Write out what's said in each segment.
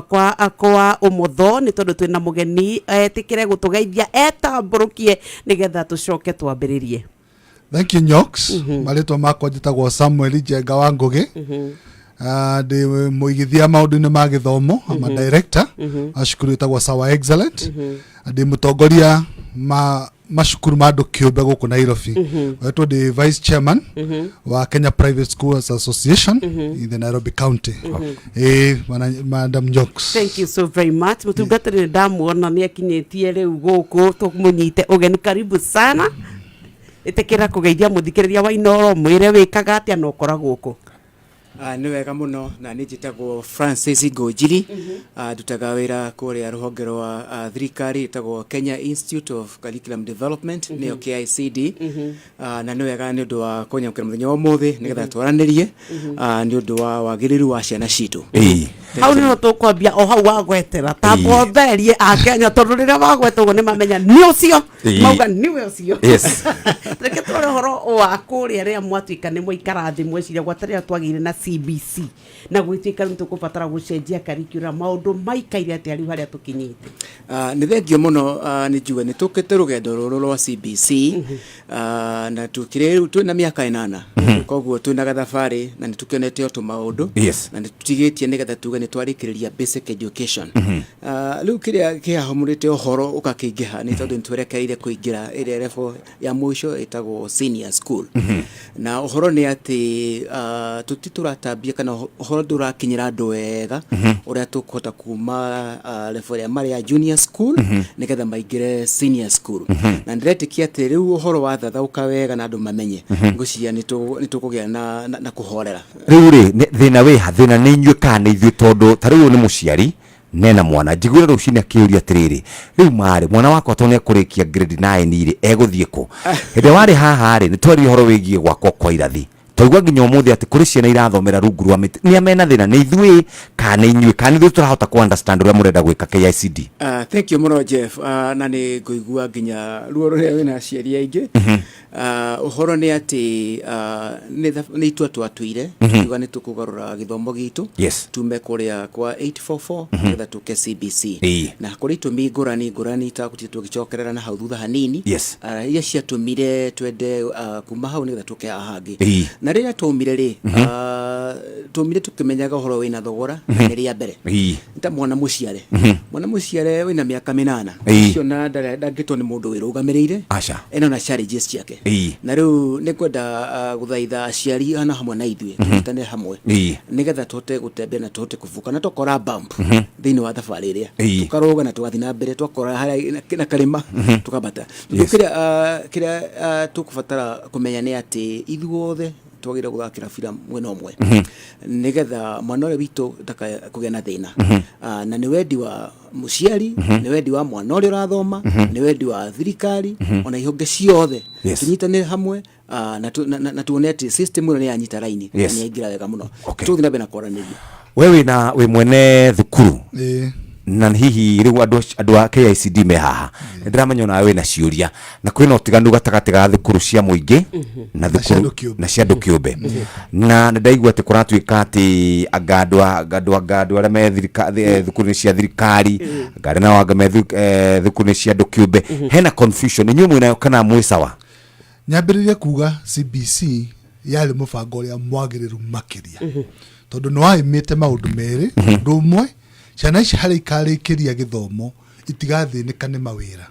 Kwa ũmotho nĩ tondũ twĩna mũgeni etĩkĩre gũtũgeithia etambũrũkie nĩgetha tũcoke twambĩrĩrie. Thank you, Nyox. Marĩtwa makwa njĩtagwo Samuel Njenga wa Ngũgĩ. Ndĩ mũigithia maũndũ-inĩ ma gĩthomo, ama director wa cukuru ĩtagwo Sawa Excellent. Ndĩ mũtongoria ma macukuru ma andũ kĩũmbe gũkũ Nairobi. Wetwo ndĩ vice chairman wa Kenya Private Schools Association in the Nairobi County. Ĩĩ, Madam Nyox. Thank you so very much, mũtungatĩri. Nĩ ndamuona nĩ akinyĩtie rĩu gũkũ, tũmũnyite ũgeni. Karibu sana. Ĩtĩkĩra kũgeithia mũthikĩrĩria wa Inoro, mwĩre wĩkaga atĩa na ũkoragwo kũ. Nĩ wega mũno, na nĩ njĩtagwo Francis Ngũnjiri. Ndutaga wĩra kũrĩa rũhonge rwa thirikari ĩtagwo Kenya Institute of Curriculum Development, nĩyo KICD. Na nĩ wega nĩ ũndũ wa kũnyamũkĩra mũthenya wa ũmũthĩ nĩgetha twaranĩrie nĩ ũndũ wa wagĩrĩru wa ciana citũ. Hau nĩho tũkwambia, o hau wagwetera tamba ũtherie akenya, tondũ rĩrĩa wagweta ũguo nĩ mamenya nĩ ũcio. Mauga nĩwe ũcio. Reke tũrore ũhoro wa kũrĩa rĩrĩa mwatuĩka nĩ mwaikara thĩ mweciria gwata rĩrĩa twagĩire na CBC na gwĩtuĩka rĩu tũkũbatara gũcenjia curriculum, maũndũ maikaire atĩa rĩu harĩa tũkinyĩte? Nĩ thengio mũno. Nĩ njuge nĩ tũkĩte rũgendo rũrũ rwa CBC, na tũkĩrĩ rĩu twĩna mĩaka 8, koguo twĩna gathabarĩ na nĩ tũkĩonete o tũmaũndũ na nĩ tũtigĩtie nĩgetha tuge nĩ twarĩkĩrĩria basic education. Rĩu kĩrĩa kĩhahũmũrĩte ũhoro ũgakĩingĩha nĩ tondũ nĩ twerekereire kũingĩra ĩrĩa level ya mũico ĩtagwo senior school, na ũhoro nĩ atĩ tũti tũratambia kana ũhoro ndũrakinyĩra andũ wega ũrĩa tũkũhota kuma level ĩrĩa marĩ ya junior school nĩgetha maingĩre senior school. Na ndĩretĩkia atĩ rĩu ũhoro wathathaũka wega na andũ mamenye, ngwĩciria nĩ tũkũgĩa na kũhorera. Rĩu rĩ, thĩna wĩha? Thĩna nĩ inyuĩ kana nĩ ithuĩ? Tondũ ta rĩu ũyũ nĩ mũciari nena mwana njiguĩre rũcinĩ akĩũria atĩrĩrĩ, rĩu marĩ mwana wakwa tondũ nĩ ekũrĩkia grade 9 rĩ, egũthiĩ kũ? Hĩndĩ ĩrĩa warĩ haha rĩ, nĩ twaririe ũhoro wĩgiĩ gwakwo kwa irathi. Twaigua nginya ũmũthĩ atĩ kũrĩ ciana irathomera rungu rwa mĩtĩ. Nĩ amena thĩna, nĩ ithuĩ kana nĩ inyuĩ, kana nĩ ithuĩ tũrahota kũ understand ũrĩa mũrenda gwĩka KICD? Thank you mũno, Jeff. Na nĩ ngũigua nginya ruo rũrĩa wĩna aciari aingĩ. Ũhoro nĩ atĩ nĩ itua twatuire tuga nĩ tũkũgarũra gĩthomo gitũ tume kũrĩa kwa 844 nĩgetha tũke CBC. Na kũrĩ itũmi ngũrani ngũrani tagũtire tũgĩcokerera na hau thutha hanini iria ciatũmire twende kuma hau nĩgetha tũke haha hangĩ. Na rĩrĩa twaumire rĩ, twaumire tũkĩmenyaga ũhoro wĩna thogora na nĩ rĩa mbere. Nĩ ta mwana mũciare, mwana mũciare wĩna mĩaka 8 ũcio na ndangĩtwo nĩ mũndũ wĩrũgamĩrĩire. Aca. Ena na challenges ciake. Na rĩu nĩ kwenda gũthaitha aciari hana hamwe na ithuĩ tũnyitane hamwe nĩgetha tũhote gũtembea na tũhote kũvuka na twakora bump thĩinĩ wa thabarĩ ĩrĩa tũkarũga na tũgathiĩ na mbere, twakora harĩa na karĩma tũkambata. Tondũ kĩrĩa tũkũbatara kũmenya nĩ atĩ ithuothe twagĩrĩire gũthakĩra bira mwena ũmwe nĩgetha mwana ũrĩa witũ ndakae kũgĩa na thĩna. Na nĩ wendi wa mũciari, nĩ wendi wa mwana ũrĩa ũrathoma, nĩ wendi wa thirikari ona ihonge ciothe tũnyitanĩre hamwe na tuone atĩ system ĩno nĩ yanyita raini na nĩ yaingĩra wega mũno. Tũgũthiĩ na mbere na kwaranĩria. We wĩna wĩ mwene thukuru Ĩĩ. Na hihi rĩu andũ a KICD me haha, nĩ ndĩramenya onawe wĩna ciũria na kwĩna ũtiganu gatagatĩ ga thukuru cia mũingĩ na cia thukuru andũ kĩũmbe. Na cia andũ kĩũmbe, na nĩ ndaigua atĩ kũratuĩka atĩ anga andũ arĩa me thukuru-inĩ cia thirikari, anga arĩa nao anga me thukuru-inĩ cia andũ kĩũmbe, hena confusion. Inyuĩ mwĩnayo kana mwĩ sawa? Nyambĩrĩrie kuga CBC yarĩ mũbango ũrĩa mwagĩrĩru makĩria tondũ nĩ waĩmĩte maũndũ merĩ. Ũndũ ũmwe, ciana ici harĩa ikarĩkĩria gĩthomo itigathĩnĩka nĩ mawĩra,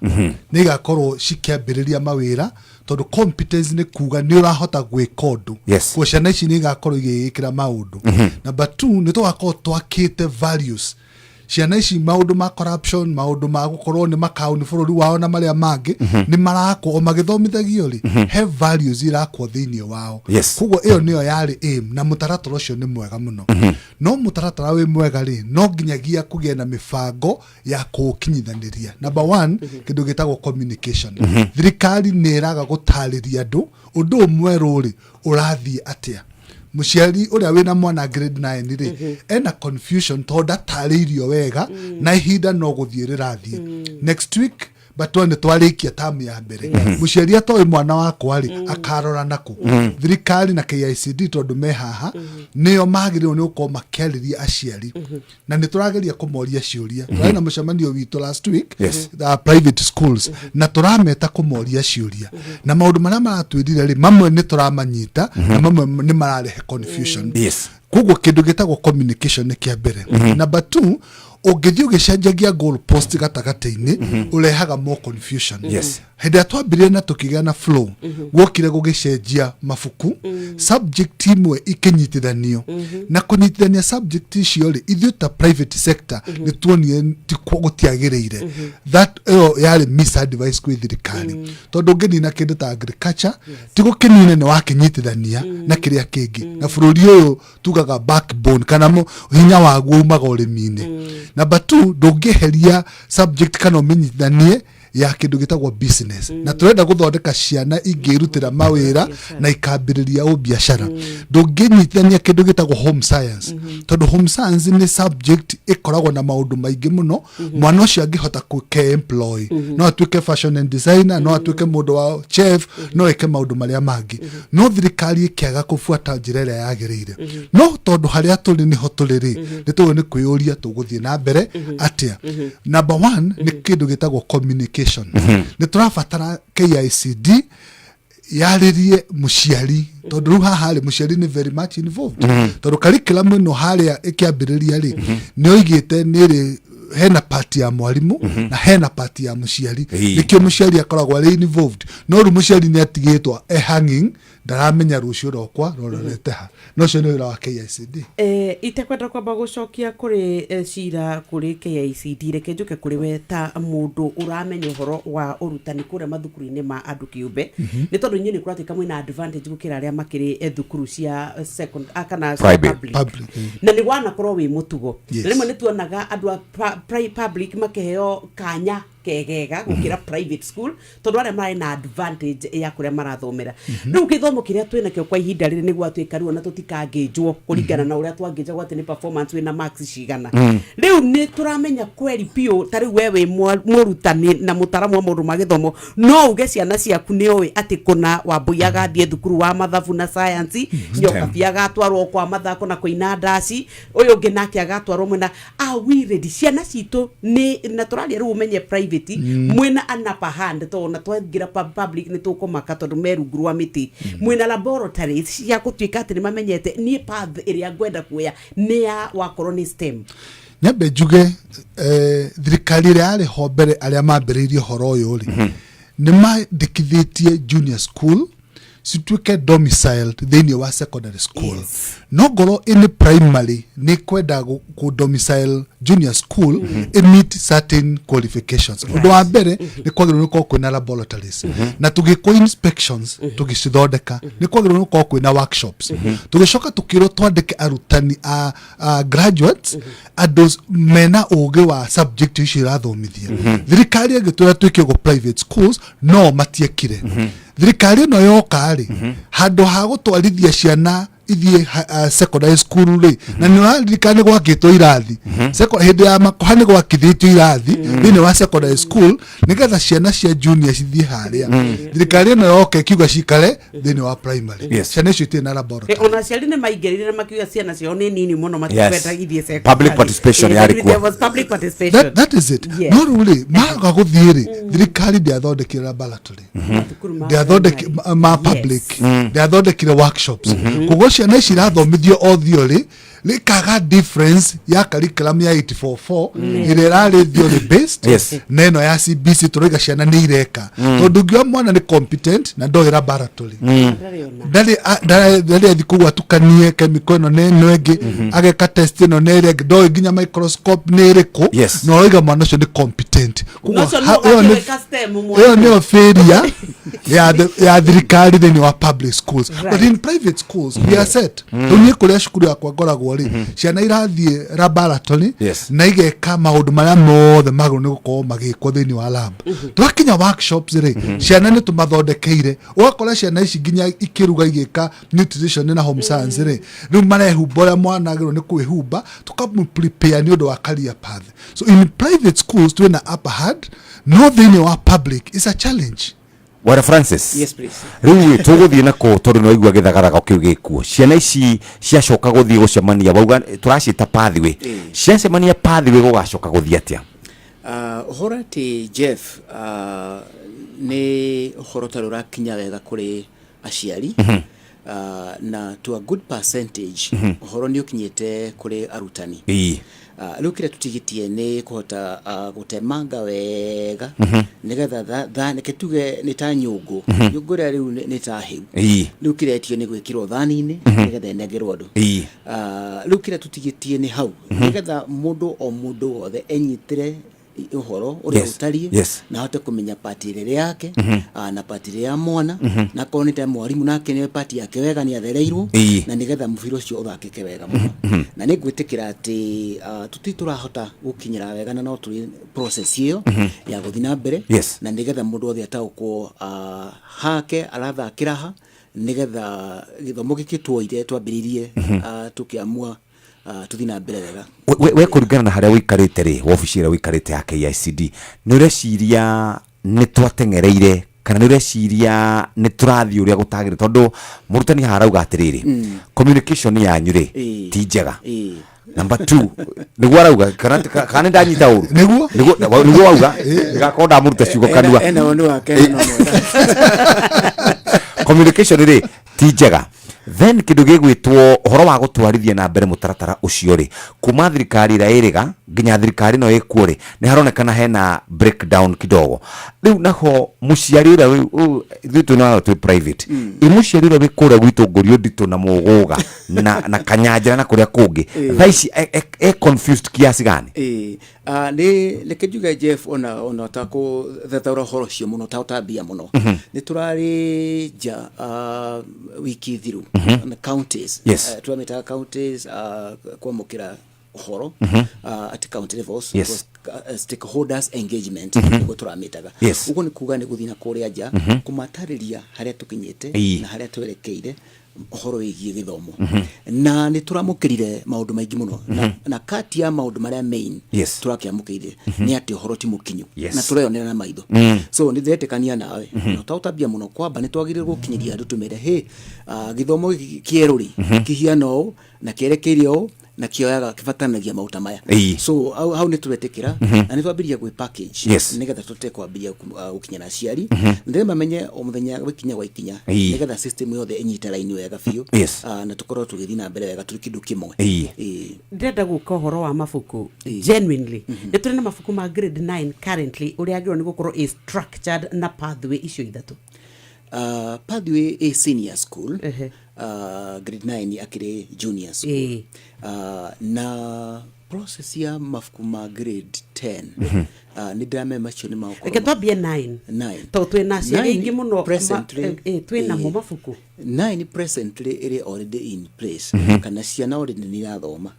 nĩ igakorwo cikĩambĩrĩria mawĩra tondũ competence nĩ kuga nĩ ũrahota gwĩka ũndũ. Kuo ciana ici nĩ igakorwo igĩgĩkĩra maũndũ. Number two, nĩ tũgakorwo twakĩte values ciana ici, maũndũ ma corruption, maũndũ ma gũkorwo nĩ makaũni bũrũri wao na marĩa mangĩ nĩ marakwo o magĩthomithagio rĩ, he values irakwo thĩinĩ wao. Koguo ĩyo nĩyo yarĩ aim na mũtaratara ũcio nĩ mwega mũno. No mũtaratara wĩ mwega rĩ, no nginyagia kũgĩe na mĩbango ya kũũkinyithanĩria. Number one, kĩndũ gĩtagwo communication. Thirikari nĩ ĩraga gũtarĩria andũ ũndũ ũyũ mwerũ rĩ ũrathiĩ atĩa. Mũciari ũrĩa wĩna mwana grade 9 rĩ, ena confusion tondũ ndatarĩirio wega na ihinda no gũthiĩ rĩrathiĩ. Next week But nĩ twarĩkia tamu ya mbere, mũciari atoĩ mwana wakwa rĩ akarora nakũ. Thirikari na KICD, tondũ me haha, nĩo magĩrĩirwo nĩ gũkorwo makĩarĩria aciari, na nĩ tũrageria kũmoria ciũria. Tũrarĩ na mũcemanio witũ last week, private schools, na tũrameta kũmoria ciũria, na maũndũ marĩa maratwĩrire rĩ, mamwe nĩ tũramanyita na mamwe nĩ mararehe confusion. Koguo kĩndũ gĩtagwo communication nĩ kĩa mbere. Number two, ũngĩthiĩ ũgĩcenjagia goal post gatagatĩ-inĩ, ũrehaga more confusion. Hĩndĩ ĩrĩa twambĩrĩrie na tũkĩgĩa na flow, guokire gũgĩcenjia mabuku, subject imwe ikĩnyitithanio, na kũnyitithania subject icio rĩ, ithuĩ ta private sector nĩ tuonire ti gũtiagĩrĩire. That ĩyo yarĩ misadvice kwĩ thirikari, tondũ ũngĩnina kĩndũ ta agriculture, ti gũkĩnina, nĩ wakĩnyitithania na kĩrĩa kĩngĩ, na bũrũri ũyũ tugaga backbone kana hinya waguo umaga ũrĩmi-inĩ. Number two, ndũngĩeheria subject kana ũmĩnyitithanie ya kĩndũ gĩtagwo business, na tũrenda gũthondeka ciana ingĩrutĩra mawĩra na ikambĩrĩria ũbiacara. Ndũngĩnyitithania kĩndũ gĩtagwo home science, tondũ home science nĩ subject ĩkoragwo na maũndũ maingĩ mũno. Mwana ũcio angĩhota employ, no atuĩke fashion and designer, no atuĩke mũndũ wa chef, no ĩke maũndũ marĩa mangĩ. No thirikari ĩkĩaga kũbuata njĩra ĩrĩa yagĩrĩire. No tondũ harĩa tũrĩ nĩho tũrĩ rĩ, nĩ tũĩ nĩ kwĩyũria tũgũthiĩ na mbere atĩa. Number one nĩ kĩndũ gĩtagwo communication. Nĩ tũrabatara KICD yarĩrie mũciari, tondũ rĩu haha rĩ, mũciari nĩ very much involved, tondũ curriculum ĩno harĩa ĩkĩambĩrĩria rĩ, nĩ oigĩte nĩ ĩrĩ hena part ya mwarimũ na hena part ya mũciari. Nĩkĩo mũciari akoragwo arĩ involved, no rĩu mũciari nĩ atigĩtwo e hanging, ndaramenya rũciũ rwakwa rũrorete ha. No ũcio nĩ wĩra wa KICD. Itekwenda kwamba gũcokia kũrĩ cira kũrĩ KICD, reke njũke kũrĩ we ta mũndũ ũramenya ũhoro wa ũrutani kũrĩa mathukuru-inĩ ma andũ kĩũmbe, nĩ tondũ inyuĩ nĩ kũratuĩka mwĩna advantage gũkĩra arĩa makĩrĩ thukuru cia second, kana cia Private. public. Public. Na nĩ wanakorwo wĩ mũtugo. Na rĩmwe nĩ tuonaga andũ a public makĩheo kanya kegega gũkĩra private school, tondũ arĩa marĩ na advantage ya kũrĩa marathomera. Rĩu gĩthomo kĩrĩa twĩ nakĩo kwa ihinda rĩrĩ, nĩguo atuĩka rĩu ona tũtikangĩnjwo kũringana na ũrĩa twangĩnjagwo atĩ nĩ performance, wĩna marks cigana. Rĩu nĩ tũramenya kweri biũ, ta rĩu we wĩ mũrutani na mũtaramu wa maũndũ ma gĩthomo, no uge ciana ciaku nĩ ũĩ atĩ kũna Wambui agathiĩ thukuru wa mathabu na science, Nyokabi agatwarwo kwa mathako na kũina ndaci, ũyũ ũngĩ nake agatwarwo mwena. Are we ready? Ciana citũ nĩ na tũraria rĩu, ũmenye private mwĩna an upper hand, tondũ ona twaingĩra public nĩ tũkũmaka tondũ me rungu rwa mĩtĩ. Mwĩna laboratories cia gũtuĩka atĩ nĩ mamenyete niĩ path ĩrĩa ngwenda kuoya nĩ ya wakorwo nĩ STEM? Nyambe njuge, thirikari ĩrĩa yarĩ ho mbere, arĩa mambĩrĩirie ũhoro ũyũ rĩ, nĩ mandĩkithĩtie junior school cituĩke domiciled thĩinĩ wa secondary school. No ngorwo ĩnĩ primary nĩ kwenda kũ domicile junior school, ĩ meet certain qualifications. Ũndũ wa mbere, nĩ kwagĩrĩirwo nĩ gũkorwo kwĩna laboratories, na tũgĩkwo inspections tũgĩcithondeka, nĩ kwagĩrĩirwo nĩ gũkorwo kwĩna workshops. Tũgĩcoka tũkĩrwo twandĩke arutani a graduates, andũ mena ũgĩ wa subject icio irathomithia. Thirikari ĩgĩtwĩra twĩke ũguo private schools, no matiekire. Thirikari ĩno yoka rĩ, handũ ha gũtwarithia ciana ithiĩ secondary school rĩ, na nĩ ũraririkana nĩ gwakĩtwo irathi. Hĩndĩ ya Makoha nĩ gwakithĩtio irathi thĩinĩ wa secondary school nĩgetha ciana cia junior cithiĩ harĩa. Thirikari ĩno yoka ĩkiuga cikare thĩinĩ wa primary. Ciana icio itirĩ na laboratory. Ona aciari nĩ maingĩrire na makiuga ciana ciao nĩ nini mũno, matikwenda ithiĩ secondary. Public participation yarĩ kuo. There was public participation. That is it. No rĩu rĩ, maga gũthiĩ rĩ, thirikari ndĩathondekire laboratory, Mathukuru ma ndĩathondeki primary. ma public, ndĩathondekire workshops. Koguo ciana ici irathomithio o theory, rĩkaga difference ya curriculum ya 844 ĩrĩa ĩrarĩ theory based na ĩno ya CBC. Tũrauga ciana nĩ ireka, tondũ ũngiuga mwana nĩ competent na ndoĩ laboratory, Ndarĩ ona. Ndarĩ athi kũu atukanie chemical ĩno na ĩno ĩngĩ, ageka test ĩno na ĩrĩa ĩngĩ, ndoĩ nginya microscope nĩ ĩrĩkũ, na ũrauga mwana ũcio nĩ competent. Koguo Na ũcio nĩwe ĩyo ũgathiĩ gwĩka STEM mwana. Ĩyo nĩyo failure ya thirikari thĩinĩ wa public schools. But in private schools we are set. Rĩu niĩ kũrĩa cukuru yakwa ngoragwo rĩ, ciana irathiĩ laboratory na igeka maũndũ marĩa mothe magĩrĩirwo nĩ gũkorwo magĩkwo thĩinĩ wa lab. Twakinya workshops rĩ, ciana nĩ tũmathondekeire. Ũgakora ciana ici nginya ikĩruga, igĩka nutrition na home science rĩ, rĩu marehumba ũrĩa mwana agĩrĩirwo nĩ kwĩhumba, tũkamũ prepare nĩ ũndũ wa career path. So in private schools twĩna upper hand. No thĩinĩ wa public is a challenge. Bwana Francis. Yes, please. Rĩu ĩ tũgũthiĩ na kũ tondũ nĩ waigua gĩthagathago kĩu gĩkuo. Ciana ici ciacoka gũthiĩ gũcemania wauga tũraciĩta pathway. Ciacemania pathway gũgacoka gũthiĩ atĩa? Ũhoro atĩ Jeff, nĩ ũhoro ũtarĩ ũrakinya wega kũrĩ aciari na to a good percentage ũhoro nĩ ũkinyĩte kũrĩ arutani. Rĩu kĩrĩa tũtigĩtie nĩ kũhota gũtemanga wega nĩgetha reke tuge nĩ ta nyũngũ, nyũngũ ĩrĩa rĩu nĩ ta hĩu. Rĩu kĩrĩa ĩtio nĩ gwĩkĩrwo thani-inĩ nĩgetha ĩnengerwo andũ. Rĩu kĩrĩa tũtigĩtie nĩ hau nĩgetha mũndũ o mũndũ wothe enyitĩre ũhoro ũrĩa ũtariĩ na ahote kũmenya pati ĩrĩa ĩrĩ yake na pati ĩrĩa ya mwana, na akorwo nĩ ta mwarimũ nake nĩwe pati yake wega nĩ athereirwo, na nĩgetha mũbira ũcio ũthakĩke wega mũno. Na nĩ ngwĩtĩkĩra atĩ tũtirĩ tũrahota gũkinyĩra wega na no tũrĩ process ĩyo ya gũthiĩ na mbere, na nĩgetha mũndũ wothe ataũkwo hake arathakĩra ha, nĩgetha gĩthomo gĩkĩ tuoire twambĩrĩirie tũkĩamua tũthiĩ na mbere wega. We kũringana na harĩa ũikarĩte rĩ, wabici ĩrĩa ũikarĩte ya KICD, nĩ ũreciria nĩ twateng'ereire kana nĩ ũreciria nĩ tũrathiĩ ũrĩa gũtagĩrĩire? Tondũ mũrutani haha arauga atĩrĩrĩ, communication yanyu rĩ ti njega. Number 2 nĩguo arauga, kana nĩ ndanyita ũru? Nĩguo. Nĩguo wauga, ndigakorwo ndamũruta ciugo kanua. Ena woni wake no mwega. Communication rĩ ti njega. Then kĩndũ gĩgwĩtwo ũhoro wa gũtwarithia na mbere mũtaratara ũcio rĩ, kuma thirikari ĩrĩa ĩrĩga nginya thirikari ĩno ĩkuo rĩ, nĩ haronekana hena breakdown kidogo. Rĩu naho mũciari ũrĩa ithuĩ twĩ nayo twĩ private, ĩ mũciari ũrĩa wĩ kũrĩa gwitũ Ngũriũ Nditũ na Mũgũga na Kanyanjara na kũrĩa kũngĩ, thaa ici e confused kiasi gani? Nĩ reke njuge Jeff, ona ũtakũthethaũra ũhoro ũcio mũno ũtaũtambia mũno, nĩ tũrarĩ nja wiki thiru na counties, tũramĩtaga counties, kwamũkĩra ũhoro at county levels. It was stakeholders engagement nĩguo tũramĩtaga. Ũguo nĩ kuga nĩ gũthiĩ na kũrĩa nja kũmatarĩria harĩa tũkinyĩte na harĩa twerekeire ũhoro wĩgiĩ gĩthomo, na nĩ tũramũkĩrire maũndũ maingĩ mũno, na kati ya maũndũ marĩa main tũrakĩamũkĩire nĩ atĩ ũhoro ti mũkinyu na tũreyonera na maitho. So nĩ ndĩretĩkania nawe na ũtaũtambia mũno, kwamba nĩ twagĩrĩirwo gũkinyĩria andũ tũmere hĩ gĩthomo gĩkĩ kĩerũ rĩ kĩhiana ũũ na kĩerekeire ũũ na kĩoyaga kĩbataranagia maũta maya. So hau nĩ tũretĩkĩra na nĩ twambĩrĩria gwĩ package nĩgetha tũte kwambĩrĩria gũkinyĩra aciari nĩgetha mamenye o mũthenya gũkinya gwa ikinya, nĩgetha system yothe ĩnyite raini wega biũ, na tũkorwo tũgĩthiĩ na mbere wega tũrĩ kĩndũ kĩmwe. Ndĩrenda gũka ũhoro wa mabuku. Genuinely, nĩ tũrĩ na mabuku ma grade 9 currently ũrĩa agĩrĩirwo nĩ gũkorwo ĩ structured na pathway icio ithatũ? Pathway ĩ senior school, grade 9 akĩrĩ junior school. Na process ya mabuku ma grade 10, nĩ ndĩramenya macio nĩ magũkorwo Reke twambie 9 9. Tondũ twĩna aciari aingĩ mũno Presently, twĩ namo mabuku. 9 presently ĩrĩ already in place, kana ciana already nĩ irathoma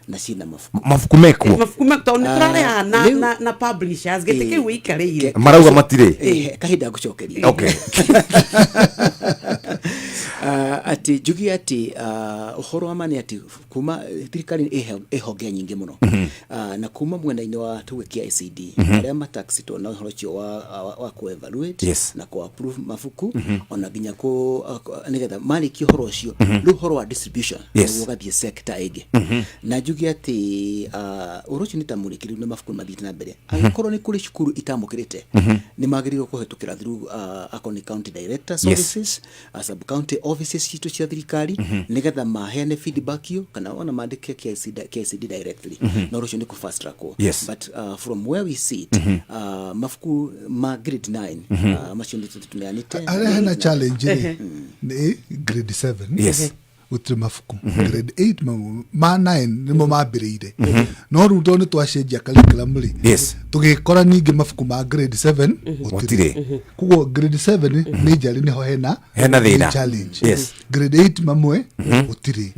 na ciĩna mabuku. Mabuku mekuo. Mabuku tondũ nĩ tũrareha na publishers gĩtĩ kĩu wĩikarĩire. Marauga matirĩ. Kahinda ngũcokeria. Atĩ njuge atĩ ũhoro wa ma nĩ atĩ kuma thirikari ĩhonge nyingĩ mũno, na kuma mwena-inĩ wa tuge KICD arĩa mataxitwo na ũhoro ũcio wa ku evaluate na ku approve mabuku, ona nginya ku nĩgetha marĩkia ũhoro ũcio, rĩu ũhoro wa distribution nĩguo ũgathiĩ sector ĩngĩ. Na njuge atĩ ũhoro ũcio nĩ ta mũrĩkĩrĩru na mabuku mathiĩte na mbere. Angĩkorwo nĩ kũrĩ cukuru itamũkĩrĩte, nĩ magĩrĩirwo kũhetũkĩra through akorwo nĩ county directors offices, sub county offices citũ cia thirikari, nĩgetha maheane feedback iyo kana ona mandĩke KICD, KICD directly, na ũndũ ũcio nĩ kũ fast trackwo. But from where we sit, mabuku ma grade 9 macio nĩ tũneanĩte. Harĩa hena challenge rĩ nĩ grade 7. Gũtirĩ mabuku. Grade 8 ma 9 nĩmo mambĩrĩire, no rĩu tondũ nĩ twacenjia curriculum rĩ, tũgĩkora ningĩ mabuku ma grade 7 gũtirĩ. Gũtirĩ. Koguo grade 7 nĩ njarĩ nĩho hena Hena thĩna. nĩ challenge. Grade 8 mamwe gũtirĩ.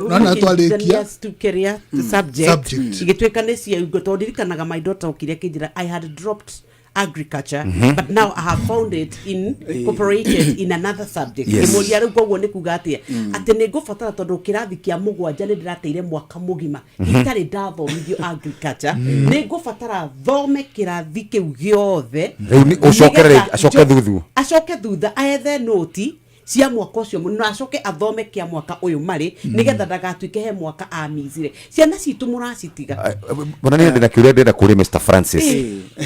Nona twarĩkia kĩrĩa subject Subject. Igĩtuĩka nĩ ciaungo, tondũ ndirikanaga my daughter okire akĩnjĩra I had dropped Agriculture, but now I have found it incorporated in another subject. Ngĩmũria rĩu koguo nĩ kuga atĩa, atĩ nĩ ngũbatara, tondũ kĩrathi kĩa mũgwanja nĩ ndĩrateire mwaka mũgima itarĩ ndathomithio agriculture, nĩ ngũbatara thome kĩrathi kĩu gĩothe. Rĩu ũcokere nĩgetha acoke thuthu. Acoke thutha, aethe noti cia mwaka ũcio na acoke athome kĩa mwaka ũyũ marĩ, nĩgetha ndagatuĩke he mwaka amicire. Ciana citũ mũracitiga. Bona nĩ ndĩna kĩũria ndĩrenda kũria Mr Francis,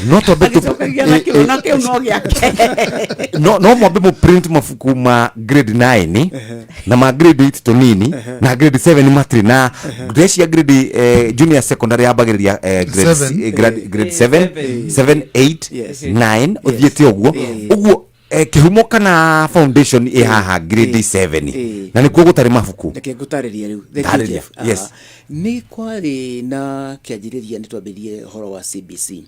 no twambe Agĩcokagia na kĩu, na kĩu no gĩake. No mwambe mu print mabuku ma grade 9 na ma grade 8 tũnini, na grade 7 matirĩ na ndecia grade junior secondary yambagĩrĩria grade Seven. Grade 7, 7, 8, 9, ũthiĩte ũguo ũguo, kĩhumo kana foundation ĩ haha grade 7, na nĩkuo gũtarĩ mabuku. Reke ngũtarĩrie rĩu. Thank you, Tarĩria, Jeff. Yes. Nĩ kwarĩ na kĩanjĩrĩria nĩ twambĩrĩrie ũhoro wa CBC,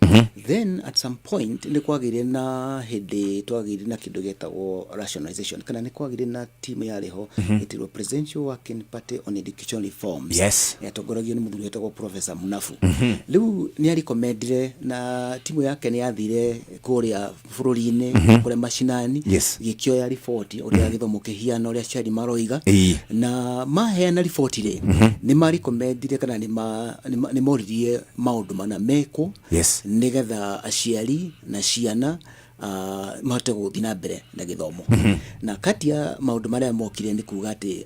then at some point nĩ kwagĩire na hĩndĩ twagĩire na kĩndũ gĩetagwo rationalization, kana nĩ kwagĩire na team yarĩ ho ĩtirwo Presidential Working Party on Education Reforms, yatongoragio nĩ mũthuri wetagwo Professor Munafu. Rĩu nĩ arecommendire na timu yake nĩ yathire kũrĩa bũrũri-inĩ, kũrĩa macinani, gĩkĩoya riboti ũrĩa gĩthomo kĩhiana, ũrĩa aciari maroiga, na maheana riboti rĩ, nĩ marecommendire kana nĩ moririe maũndũ mana mekwo nĩgetha aciari na ciana mahote gũthiĩ na mbere na gĩthomo. Na kati ya maũndũ marĩa mokire nĩ kuga atĩ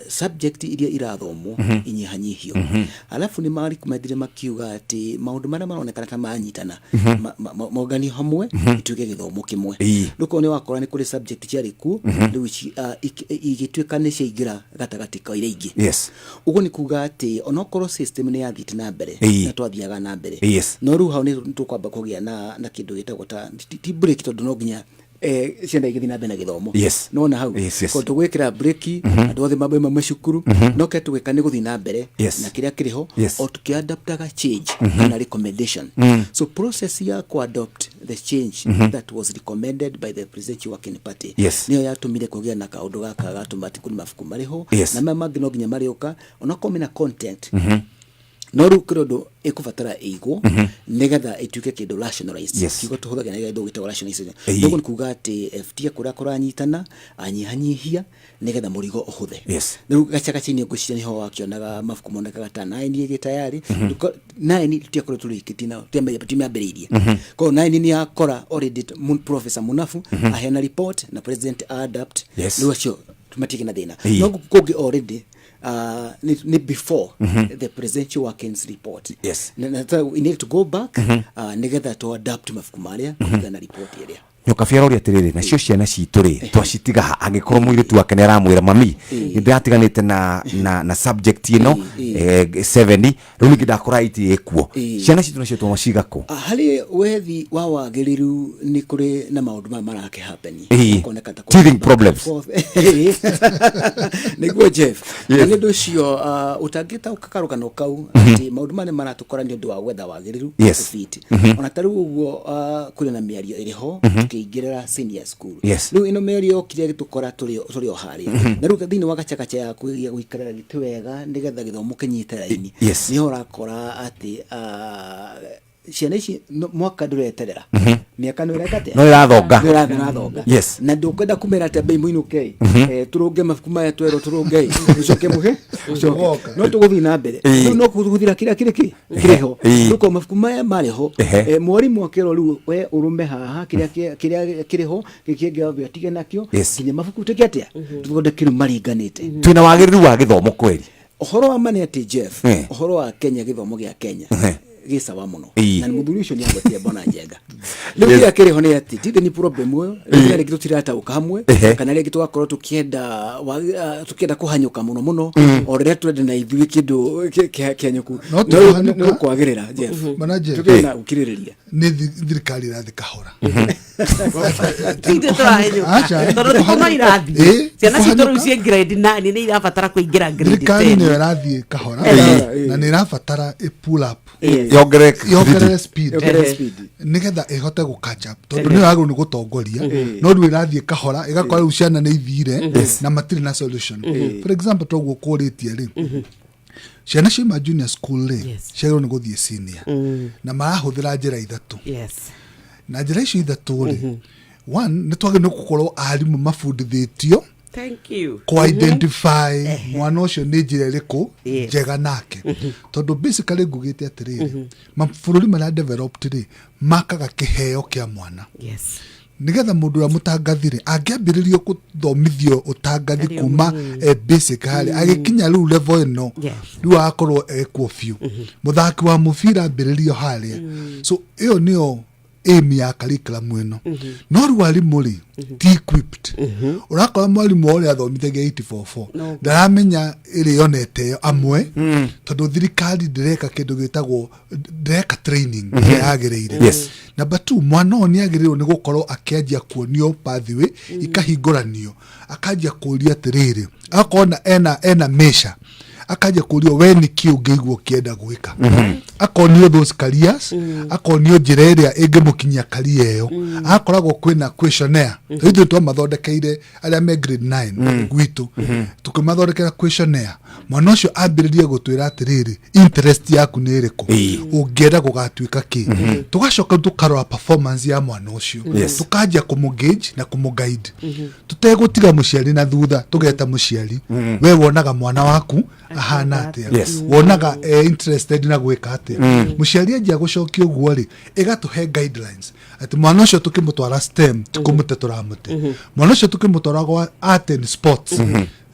subject iria irathomwo inyihanyihio. Alafu nĩ marecommendire makiuga atĩ maũndũ marĩa maronekana ta manyitana monganio hamwe ituĩke gĩthomo kĩmwe. Rĩu korwo nĩ wakora nĩ kũrĩ subject ciarĩ kuo, rĩu igĩtuĩka nĩ ciaingĩra gatagatĩ ka iria ingĩ. Ũguo nĩ kuga atĩ onokorwo system nĩ yathiĩte na mbere na twathiaga na mbere, no rĩu hau nĩ tũkwamba kũgĩa na kĩndũ gĩtagwo ta ti break, tondũ no nginya ciana igĩthiĩ na mbere na gĩthomo. Nona hau ko tũgwĩkĩra break, andũ othe mambe macukuru, no kĩrĩa tũgwĩka nĩ gũthiĩ na mbere na kĩrĩa kĩrĩ ho, o tũkĩadaptaga change kana recommendation. So process ya kũadopt the change that was recommended by the Presidential Working Party nĩyo yatũmire kũgĩa na kaũndũ gaka gatũma atĩ kũrĩ mabuku marĩ ho, na maya mangĩ no nginya marĩũka onakorwo mena content, no rĩu kĩrĩ ũndũ ĩkũbatara ĩigwo nĩgetha ĩtuĩke kĩndũ rationalized. Kiugo tũhũthagĩra nĩ gĩthũngũ gĩtagwo rationalization. Ũguo nĩ kuga atĩ FT kũrĩa kũranyitana anyihanyihia nĩgetha mũrigo ũhũthe. Rĩu gacagaca-inĩ ngwĩciria nĩho wakĩonaga mabuku monekaga ta nine ĩgĩ tayari. Nine tutiakorwo tũrĩkĩtie na timĩambĩrĩirie, koguo nine nĩ yakora already Professor Munafu aheana report na president adapt. Rĩu acio matigĩ na thĩna. No gũkũ kũngĩ already nĩ before the Presidential Workings report, na we need to go back nĩgetha to adapt mabuku marĩa kũringana na report ĩrĩa. Nyokabi aroria atĩrĩrĩ, nacio ciana citũ rĩ, twacitiga ha angĩkorwo mũirĩtu wake nĩ aramwĩra, "Mami, nĩ ndĩratiganĩte na subject ĩno 7, rĩu ningĩ ndakora 8 ĩkuo"? Ciana citũ nacio twaciga kũ? Harĩ wethi wa wagĩrĩru nĩ kũrĩ na maũndũ maya marake happen. Gũkoneka ta Teething back and problems. forth. Nĩguo, Jeff. Na nĩ ũndũ ũcio ũtangĩtaũka karũgano kau atĩ maũndũ maya nĩ maratũkora nĩ ũndũ wa gwetha wagĩrĩru ũbiti. Ona ta rĩu ũguo kũrĩ na mĩario ĩrĩ ho tũkĩingĩrĩra senior school. Rĩu ĩno mĩario yokire ĩgĩtũkora tũrĩ o harĩa, na rĩu thĩinĩ wa gacagaca ya gũikarĩra gĩtĩ wega nĩgetha gĩthomo kĩnyite raini, nĩho ũrakora atĩ ciana ici mwaka ndũreterera, mĩaka nĩ ũreka atĩa? No ĩrathonga. Nĩ ĩrathonga. Na ndũkwenda kũmera atĩ ambei mũinũke, tũrũnge mabuku maya twerwo tũrũnge, ũcoke mũhe ũcoke. Ũgoka. No tũgũthiĩ na mbere. Rĩu no kũhũthĩra kĩrĩa kĩrĩ kĩ kĩrĩ ho. Rĩu korwo mabuku maya marĩ ho, mwarimũ akerwo rĩu we ũrũme haha kĩrĩa kĩrĩa kĩrĩ ho, gĩkĩ kĩngĩ atige nakĩo, nginya mabuku tuĩke atĩa, tũthondeke rĩu maringanĩte. Twĩna wagĩrĩru wa gĩthomo kweri? Ũhoro wa ma nĩ atĩ, Jeff, ũhoro wa Kenya, gĩthomo gĩa Kenya gĩ sawa mũno. Na nĩ mũthuri ũcio nĩ agwetie mbona njenga. Rĩu kĩrĩa kĩrĩ ho nĩ atĩ tithe nĩ problem ũyũ rĩrĩa rĩngĩ tũtirataũka hamwe, kana rĩngĩ tũgakorwo tũkĩenda tũkĩenda kũhanyũka mũno mũno o rĩrĩa tũrenda na ithuĩ kĩndũ kĩhanyũku. No ti No rĩu kũhanyũka. nĩ gũkwagĩrĩra, Jeff. Bwana Jeff. Tũgĩe na gũkirĩrĩria. Nĩ thirikari ĩrathiĩ kahora. Ithuĩ tũrahenyũka. Aca. Tondũ thikũ no irathiĩ. Ciana citũ rĩu kũhanyũka. ciĩ grade 9 nĩ irabatara kũingĩra grade Thirikari 10. nĩyo ĩrathiĩ kahora na nĩ ĩrabatara ĩ pull up, yongerere yongerere speed, Yongerere speed. Nĩgetha ĩhote gũ catch up, tondũ nĩyo yagĩrĩirwo nĩ gũtongoria, no rĩu ĩrathiĩ kahora, ĩgakora rĩu ciana nĩ ithire na matirĩ na solution. For example, toguo kũrĩtie rĩ, ciana ciauma junior school rĩ, ciagĩrĩirwo nĩ gũthiĩ senior na marahũthĩra njĩra ithatũ. Na njĩra icio ithatũ rĩ, one, nĩ twagĩrĩirwo nĩ gũkorwo arimũ mabundithĩtio Thank you. kũ identify mwana ũcio nĩ njĩra ĩrĩkũ njega nake, tondũ basically ngugĩte atĩrĩrĩ, mabũrũri marĩa developed rĩ, makaga kĩheo kĩa mwana nĩgetha mũndũ ũrĩa mũtangathi rĩ, angĩambĩrĩrio gũthomithio ũtangathi Arĩ o kuma mũnini. basic harĩa agĩkinya rĩu level ĩno, rĩu agakorwo ekuo biũ. Mũthaki wa mũbira ambĩrĩrio harĩa. So ĩyo nĩyo aim ya curriculum ĩno. No rĩu arimũ rĩ, ti equipped. Ũrakora mwarimũ ũrĩa athomithagia 844 No. ndaramenya ĩrĩa yonete ĩyo amwe, tondũ thirikari ndĩreka kĩndũ gĩtagwo, ndĩreka training ĩrĩa yagĩrĩire. Number two, mwana ũyũ nĩ agĩrĩirwo nĩ gũkorwo akĩanjia kuonio pathway, ikahingũranio, akanjia kũria atĩrĩrĩ, agakorwo na ena measure, akanjia kũrio, we nĩ kĩ ũngĩigua ũkĩenda gwĩka? Akonio those careers, akonio njĩra ĩrĩa ĩngĩmũkinyia career ĩyo. Agakoragwo kwĩna questionnaire. Ithuĩ twamathondekeire arĩa me grade 9 gwitũ, tũkĩmathondekera questionnaire, mwana ũcio ambĩrĩrie gũtwĩra atĩrĩrĩ, interest yaku nĩ ĩrĩkũ? Ũngĩenda gũgatuĩka kĩ? Tũgacoka tũkarora performance ya mwana ũcio, tũkanjia kũmũgauge na kũmũguide, tũtegũtiga mũciari na thutha. Tũgeta mũciari, we wonaga mwana waku ahana atĩa? Wonaga e interested na gwĩka atĩa? Mũciari anjia gũcokia ũguo rĩ, ĩgatũhe guidelines atĩ mwana ũcio tũkĩmũtwara STEM tikũmũte, tũramũte. Mwana ũcio tũkĩmũtwara gwa art and sports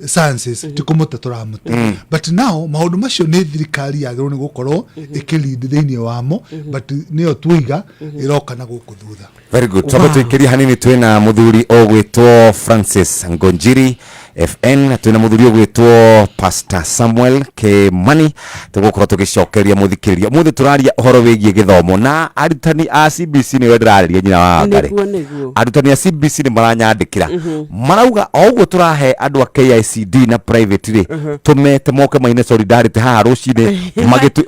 sciences tikũmũte, tũramũte. But now maũndũ macio nĩ thirikari yagĩrĩirwo nĩ gũkorwo ĩkĩlead thĩinĩ wamo, but nĩyo tuiga ĩroka na gũkũ thutha. Very good. Twambe tuikirie hanini. Twina muthuri ũgwĩtwo Francis Ngonjiri FN, twina muthuri ũgwĩtwo Pastor Samuel Kimani. Tũgũkorwo tũgĩcokeria mũthikĩrĩria. Ũmũthĩ tũraria ũhoro wĩgiĩ gĩthomo na arutani a CBC. Nĩwe ndĩrarĩria, nyina wa Wangari. Nĩguo. Arutani a CBC nĩ maranyandĩkĩra, marauga o ũguo tũrahe andũ a KICD na private rĩ, tũmete moke maine solidarity haha rũcinĩ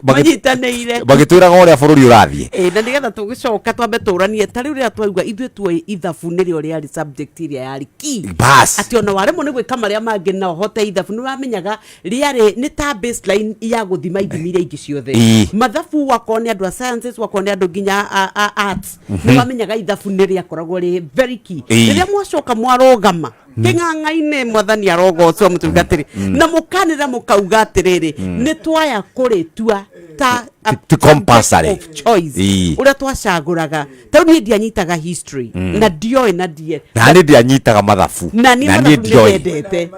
Manyitanĩire. Magĩtwĩraga ũrĩa bũrũri ũrathiĩ. Ĩ, na nĩgetha tũgĩcoka twambe tũranie ta rĩu rĩrĩa twauga ithuĩ tuoĩ ithabu nĩrĩo rĩarĩ subject ĩrĩa yarĩ key, Bas. Atĩ ona waremwo nĩ gwĩka marĩa mangĩ na ũhote ithabu, nĩ wamenyaga rĩarĩ nĩ ta baseline ya gũthima ithimi iria ingĩ ciothe. Mathabu, wakorwo nĩ andũ a sciences, wakorwo nĩ andũ nginya a arts, nĩ wamenyaga ithabu nĩ rĩakoragwo rĩ very key. Rĩrĩa mwacoka mwarũgama kĩng'ang'a-inĩ, mwathani arogocwo, mũtungatĩri, na mũkanĩra mũkauga atĩrĩrĩ, nĩ twaya kũrĩtua ta a Ti compulsory. subject of choice, ũrĩa twacagũraga. Ta rĩu niĩ ndianyitaga history na ndioĩ na ndie Na niĩ ndianyitaga mathabu. Na niĩ Na mathabu niĩ ndioĩ. nĩnyendete.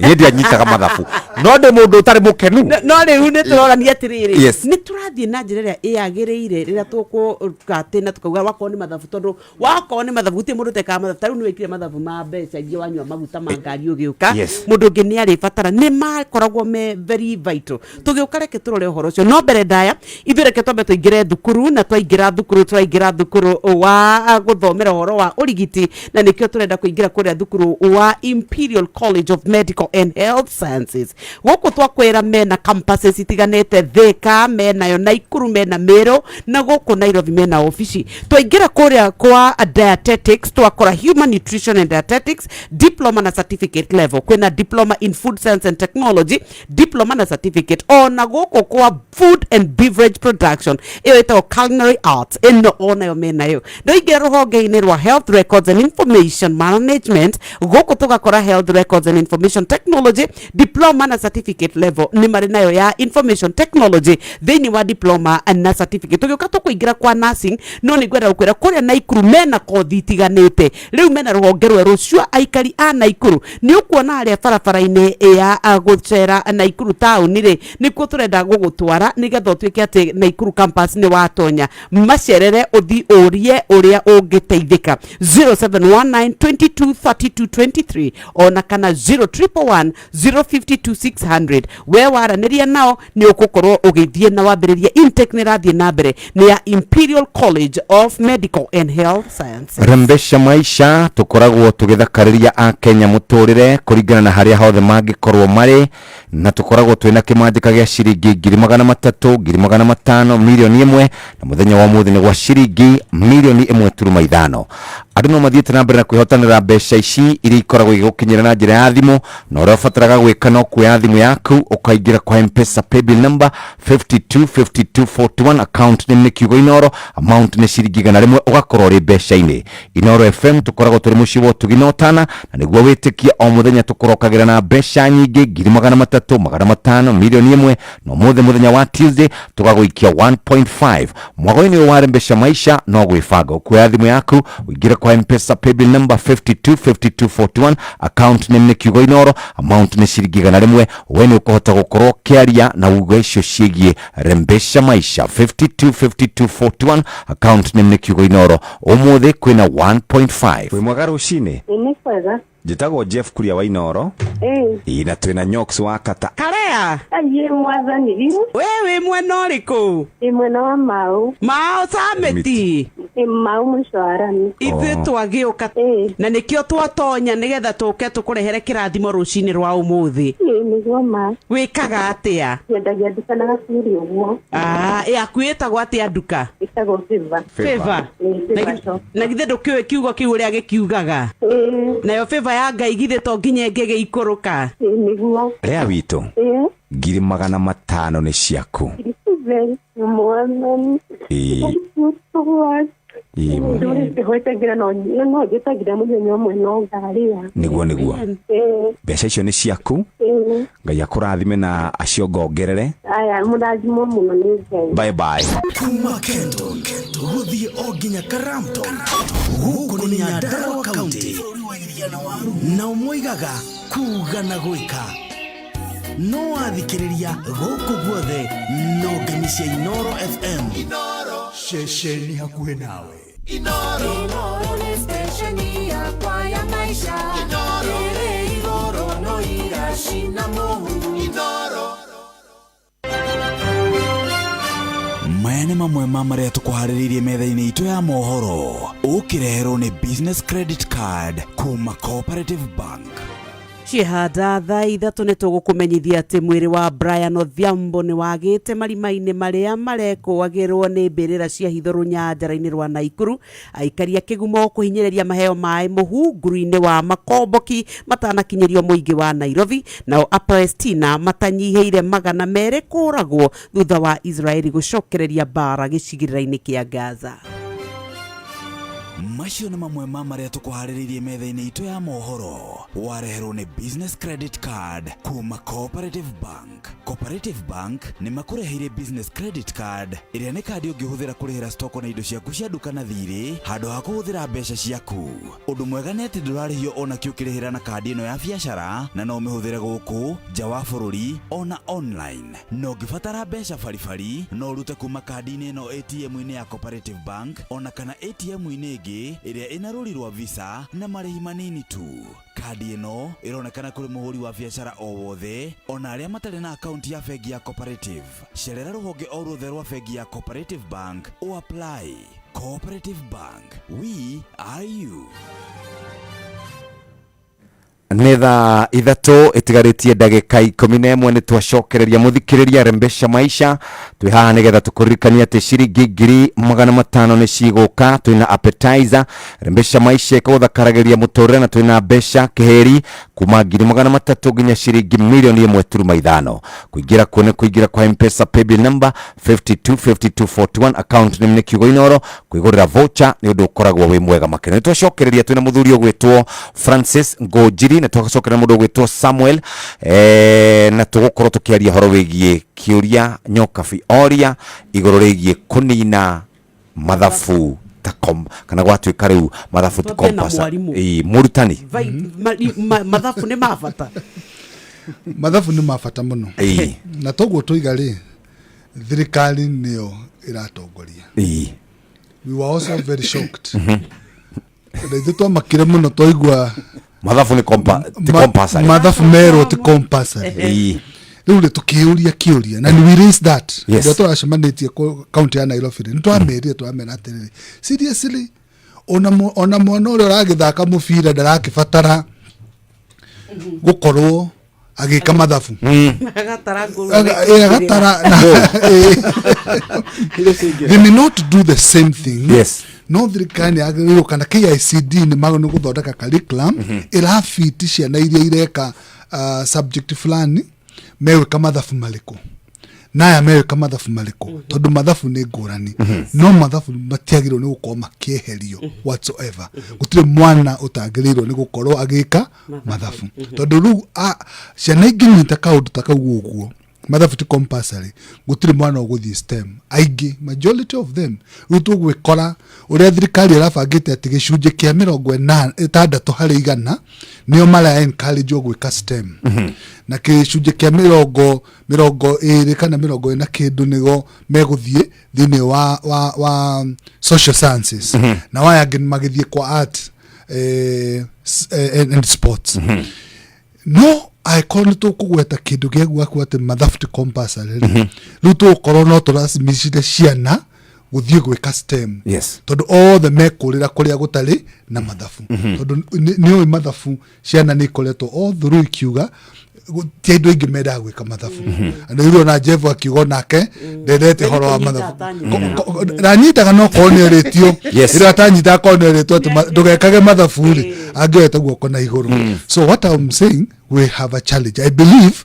Niĩ ndianyitaga mathabu, no ndĩ mũndũ ũtarĩ mũkenu. No rĩu nĩ tũrorania atĩrĩrĩ, nĩ tũrathiĩ na njĩra ĩrĩa ĩyagĩrĩire rĩrĩa tũkũgatĩ na tũkauga wakorwo nĩ mathabu, tondũ wakorwo nĩ mathabu gũtirĩ mũndũ ũtekaga mathabu. Ta rĩu nĩ wĩkire mathabu ma mbeca iria wanyua maguta ma ngari ũgĩũka, mũndũ ũngĩ nĩ arĩbatara, nĩ makoragwo me very vital. Tũgĩũka reke tũrore ũhoro ũcio, no mbere ndaya ithuĩ reke twambe tũingĩre thukuru. Na twaingĩra thukuru, tũraingĩra thukuru wa gũthomera ũhoro wa ũrigiti, na nĩkĩo tũrenda kũingĩra kũrĩa thukuru wa Imperial College of Medical and Health Sciences. Gũkũ twakwĩra mena campuses itiganĩte: Thika menayo, Naikuru mena, Meru na gũkũ Nairobi mena ofici. Twaingĩra kũrĩa kwa dietetics, twakora human nutrition and dietetics, diploma na certificate level. Kwĩna diploma in food science and technology, diploma na certificate. Ona gũkũ kwa food and beverage production, ĩyo ĩtagwo culinary arts, ĩno onayo menayo. Ndoingĩra rũhonge-inĩ rwa health records and information management, gũkũ tũgakora health records and information technology, diploma na certificate level. Nĩ marĩ nayo ya information technology thĩinĩ wa diploma na certificate. Tũgĩũka tũkũingĩra kwa nursing, no nĩ ngwenda gũkwĩra kũrĩa Naikuru mena kothi itiganĩte. Rĩu mena rũhonge rwerũ cia aikari a Naikuru. Nĩ ũkuona harĩa barabara-inĩ ya gũcera Naikuru taũni rĩ, nĩkuo tũrenda gũgũtwara nĩgetha ũtuĩke atĩ Naikuru campus nĩ watonya. Macerere ũthi ũrie ũrĩa ũngĩteithĩka, 0719 22 32 23 ona kana 0111 052 600. We waranĩria nao nĩ ũgũkorwo ũgĩthiĩ na wambĩrĩrie. Intake nĩ ĩrathiĩ na mbere, nĩ ya Imperial College of Medical and Health Sciences. Rembesha maisha, tukoragwo tũgĩthakarĩria akenya mũtũrĩre kũringana na harĩa hothe mangĩkorwo marĩ, na tũkoragwo twĩna kĩmanjĩka gĩa ciringi 300,000, 500,000, 1,000,000, na mũthenya wa ũmũthĩ nĩ gwa ciringi 1.5 million. Andũ no mathiĩte na mbere na kwĩhotanĩra mbeca ici iria ikoragwo igĩgũkinyĩra na njĩra ya thimũ, na ũrĩa ũbataraga gwĩka no kuoya thimũ yaku ũkaingĩra kwa Mpesa paybill number 525241, account name nĩ kiugo Inoro, amount nĩ ciringi 100, ũgakorwo ũrĩ mbeca-inĩ. Inoro FM tũkoragwo tũrĩ mũciĩ wa ũtugi na ũtana, na nĩguo wĩtĩkie o mũthenya tũkũrokagĩra na mbeca nyingĩ 300,000, 500, 1,000,000, na ũmũthĩ mũthenya wa Tuesday tũgagũikia 1.5. Mwago-inĩ ũyũ wa Rembesha Maisha no gwĩbanga, ũkuoya thimũ yaku ũingĩre kwa Mpesa paybill number 525241, account name nĩ kiugo Inoro, amount nĩ ciringi 100. We nĩ ũkũhota gũkorwo ũkĩaria na uga icio ciĩgiĩ Rembesha Maisha 525241, account name nĩ kiugo Inoro. Ũmũthĩ kwĩna 1.5. Wĩ mwega rũcinĩ? Nĩ kwega. Njĩtagwo Jeff Kuria wa Inoro. Ĩĩ. Ĩĩ, na twĩna Nyox wa Kata. Karea. Aiĩ mwathani. Ĩ. We wĩ mwena ũrĩkũ? Ndĩ mwena wa Mau. Mau Samiti. Ĩ Mau mũico wa rami. Ithuĩ twagĩũka. Ĩĩ. Na nĩkĩo twatonya nĩgetha tũke tũkũrehere kĩrathimo rũcinĩ rwa ũmũthĩ. Ĩĩ nĩguo ma. Wĩkaga atĩa? Nyendagia nduka na gacuri ũguo. Ah, yaku ĩtagwo atĩa nduka? Ĩtagwo Favor. Favor. Ĩĩ, Favor shop. Na githĩ ndũkĩũĩ kiugo kĩu ũrĩa gĩkiugaga? Ĩĩ. Nayo favor ya Ngai githĩ to nginya ĩngĩgĩikũrũka? Ĩĩ nĩguo. Rĩa witũ. Ĩĩ. 500,000 nĩ ciaku. Thank you mwathani. Ĩĩ. Thank you so much. Ĩĩ. Ndũrĩte hwetagĩra no no njĩtagĩra mũthenya ũmwe no ngarĩa. Nĩguo nĩguo. Ĩĩ. Mbeca icio nĩ ciaku. Ĩĩ. Ngai akũrathime na aciongongerere. Aya mũrathimwo mũno nĩ Ngai. Bye bye. Kuma Kenton gũthiĩ o nginya Karamton, gũkũ nĩ Nyandarua County, nao moigaga kuga na gwĩka. No wathikĩrĩria gũkũ guothe no ngemi cia Inoro FM. Ceceni hakuhĩ nawe. Inoro nĩ stesheni yakwa ya maisha. Ĩrĩ igũrũ no iracina mũhu. Maya nĩ mamwe ma marĩa tũkũharĩrĩirie metha-inĩ itũ ya mohoro, ũkĩreherwo nĩ Business Credit Card kuma Cooperative Bank. Ciehanda thaa 3 nĩ tũgũkũmenyithia atĩ mwĩrĩ wa Brian Odhiambo nĩ wagĩte marima-inĩ marĩa marekũagĩrwo nĩ mbĩrĩra cia hitho rũnyanjara-inĩ rwa Naikuru. Aikaria kĩgumo kũhinyĩrĩria maheo maĩ mũhu nguru-inĩ wa makomboki matanakinyĩrio mũingĩ wa Nairobi. Nao Apalestina matanyihĩire 200 kũragwo thutha wa Israeli gũcokereria mbara gĩcigĩrĩra-inĩ kĩa Gaza. Macio nĩ mamwe ma marĩa tũkũharĩrĩirie metha-inĩ itũ ya mohoro, wareherwo nĩ Business Credit Card kuma Cooperative Bank. Cooperative Bank nĩ makũreheire Business Credit Card ĩrĩa nĩ kandi ũngĩhũthĩra kũrĩhĩra stoko na indo ciaku cia nduka na thirĩ handũ ha kũhũthĩra mbeca ciaku. Ũndũ mwega nĩ atĩ ndũrarĩhio ona kĩ ũkĩrĩhĩra na kandi ĩno ya biacara, na no ũmĩhũthĩre gũkũ nja wa bũrũri ona online. Na ũngĩbatara mbeca baribari no ũrute kuma kandi-inĩ ĩno ATM-inĩ ya Cooperative Bank ona kana ATM-inĩ ĩngĩ ĩrĩa ĩna rũri rwa Visa na marĩhi manini tu. Kandi ĩno ĩronekana kũrĩ mũhũri wa biacara o wothe ona arĩa matarĩ na akaunti ya bengi ya Cooperative. Cerera rũhonge o ruothe rwa bengi ya Cooperative Bank o apply. Cooperative Bank, we are you. Nĩ thaa 3 ĩtigarĩtie ndagĩka 11, nĩ twacokereria mũthikĩrĩria Rembesha Maisha. Twĩ haha nĩgetha tũkũririkanie atĩ ciringi 500,000 nĩ cigũka. Twĩna appetizer Rembesha Maisha ĩkũgũthakaragĩria mũtũrĩre, na twĩna mbeca kĩhĩri kuma 300,000 nginya ciringi 1.5 million. Kũingĩra kuo nĩ kũingĩra kwa Mpesa paybill number 525241, account name nĩ kiugo Inoro. Kwĩgũrĩra voucher nĩ ũndũ ũkoragwo wĩ mwega makĩria. Nĩ twacokereria twĩna mũthuri ũgwĩtwo Francis Ngũnjiri, na twacokereria mũndũ ũgwĩtwo Samuel, na tũgũkorwo tũkĩaria ũhoro wĩgiĩ kĩũria Nyokabi oria igũrũ rĩgiĩ kũnina mathabu ta kom, kana gwatuĩka rĩu mathabu ti Twambie na compulsory. mwarimũ. Ĩĩ, mũrutani. Mathabu nĩ ma bata. Mathabu nĩ ma bata mũno. Na toguo tũiga rĩ, thirikari nĩyo ĩratongoria. We were also very shocked. Na ithuĩ twamakire mũno twaigua mathabu nĩ ti compulsory. Mathabu merwo ti compulsory. Rĩu rĩ tũkĩũria kĩũria, na we raised that. Rĩrĩa tũracemanĩtie county ya Nairobi rĩ, nĩ twamerire, twamera atĩrĩrĩ, seriously, ona mwana ũrĩa ũragĩthaka mũbira ndarakĩbatara gũkorwo agĩka mathabu. Agatara ngũrũ. Agatara na, they may not do the same thing. Yes. No thirikari nĩ yagĩrĩirwo kana KICD nĩ magĩrĩirwo gũthondeka curriculum ĩrabiti ciana iria ireka subject fulani, megwĩka mathabu marĩkũ na aya megwĩka mathabu marĩkũ, tondũ mathabu nĩ ngũrani. No mathabu matiagĩrĩirwo nĩ gũkorwo makĩeherio whatsoever. Gũtirĩ mwana ũtagĩrĩirwo nĩ gũkorwo agĩka mathabu, tondũ rĩu ciana ingĩnyita kaũndũ ta kau ũguo, mathabu ti compulsory, gũtirĩ mwana ũgũthiĩ STEM. Aingĩ, majority of them, rĩu tũgwĩkora ũrĩa thirikari ĩrabangĩte atĩ gĩcunjĩ kĩa 60% nĩo mara encourage gwĩka STEM, na gĩcunjĩ kĩa 20 kana 20 na kĩndũ nĩgo megũthiĩ thĩinĩ wa social sciences, na waya angĩ magĩthiĩ kwa art and sports. No angĩkorwo nĩ tũkũgweta kĩndũ gĩa gwaku atĩ mathabu ti compulsory rĩ, rĩu tũgũkorwo no tũracimicire ciana gũthiĩ gwĩka STEM, tondũ othe mekũrĩra kũrĩa gũtarĩ na mathabu, tondũ nĩ ũĩ mathabu ciana nĩ ikoretwo all through ikiuga ti andũ aingĩ mendaga gwĩka mathabu. Na rĩu ona Jeff akiuga onake ndendete ũhoro wa mathabu. Ndanyitaga, no korwo nĩ erĩtio ĩrĩa atanyitaga, korwo nĩ erĩtwo atĩ ndũgekage mathabu rĩ, angĩoete guoko na igũrũ. So what I'm saying, we have a challenge. I believe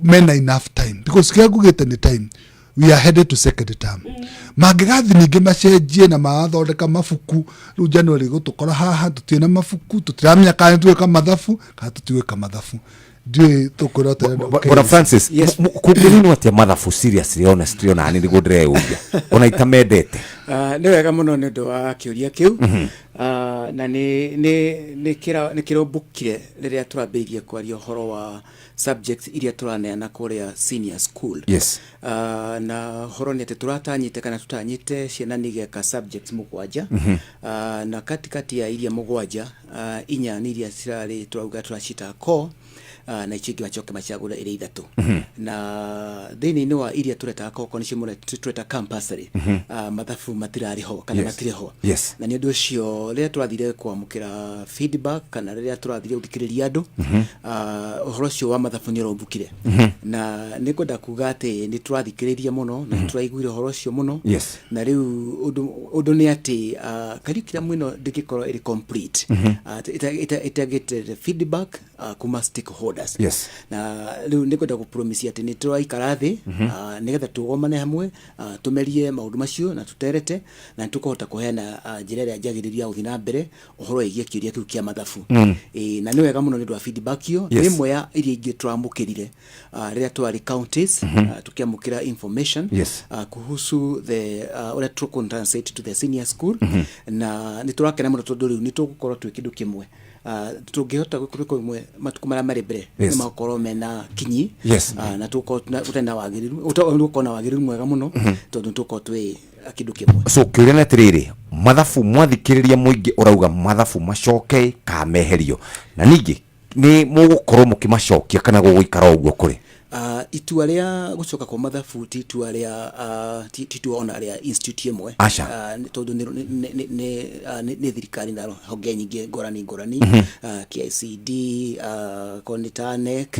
mena enough time, because kĩrĩa ngugĩte nĩ time, we are headed to second term. Mangĩgathi ningĩ macenjie na marathondeka mabuku rĩu January, gũtũkora haha tũtirĩ na mabuku, tũtiramenya kana nĩ tũgwĩka mathabu kana tũtigwĩka mathabu. Ndiũĩ tũkwĩra. Bwana Francis, kũngĩninwo atĩa mathabu? Seriously, honestly, ona nĩ nĩguo ndĩreyũria ona itamendete. Ah, nĩ wega mũno nĩ ũndũ wa kĩũria kĩu. Ah, na nĩ kĩrombũkire rĩrĩa tũrambĩrĩirie kwaria ũhoro wa subjects iria tũraneana kũrĩa senior school. Ah, na ũhoro nĩ atĩ tũratanyĩte kana tũtanyĩte ciana nĩ igeka subjects 7. Ah, na katikati ya iria 7, 4 nĩ iria cirarĩ tũrauga tũracita core, na icio ingĩ macoke macagũre ĩrĩa 3. Na thĩinĩ-inĩ wa iria tũretaga core, nĩcio mũre tũreta compulsory, mathabu matirarĩ ho kana matirĩ ho. Na nĩ ũndũ ũcio rĩrĩa tũrathire kwamũkĩra feedback kana rĩrĩa tũrathire gũthikĩrĩria andũ, ũhoro ũcio wa mathabu nĩ ũrombũkire. Na nĩ ngwenda kuga atĩ nĩ tũrathikĩrĩria mũno na nĩ tũraiguire ũhoro ũcio mũno. Na rĩu ũndũ nĩ atĩ curriculum ĩno ndĩngĩkorwo ĩrĩ complete ĩtagĩte feedback kuma stakeholders. Na rĩu nĩ ngwenda gũpromise atĩ nĩ tũraikara thĩ nĩgetha tũgomane hamwe, tũmerie maũndũ macio na tũterete, na nĩ tũkũhota kũheana njĩra ĩrĩa njagĩrĩru ya gũthiĩ na mbere ũhoro wĩgiĩ kĩũria kĩu kĩa mathabu. Ĩĩ, na nĩ wega mũno nĩ ũndũ wa feedback ĩyo. Nĩ ĩmwe ya iria ingĩ tũramũkĩrire rĩrĩa twarĩ counties, tũkĩamũkĩra information kuhusu the ũrĩa tũkũ translate to the senior school. Na nĩ tũrakena mũno tondũ rĩu nĩ tũgũkorwo twĩ kĩndũ kĩmwe. Tũngĩhota gũkorwo kĩmwe matukũ marĩa marĩ mbere nĩ magũkorwo mena kinyi. Na tũgũkorwo gũtarĩ na wagĩrĩru, gũkorwo na wagĩrĩru mwega mũno tondũ nĩ tũgũkorwo twĩ kĩndũ kĩmwe. So kĩũria nĩ atĩrĩrĩ, mathabu mwathikĩrĩria mũingĩ ũrauga mathabu macoke kana meherio, na ningĩ nĩ mũgũkorwo mũkĩmacokia kana gũgũikara o ũguo kũrĩ? Itua rĩa gũcoka kwa mathabu ti itua rĩa ti itua ona rĩa institute ĩmwe. Aca. Tondũ nĩ thirikari na honge nyingĩ ngũrani ngũrani, KICD, korwo nĩ ta NEC,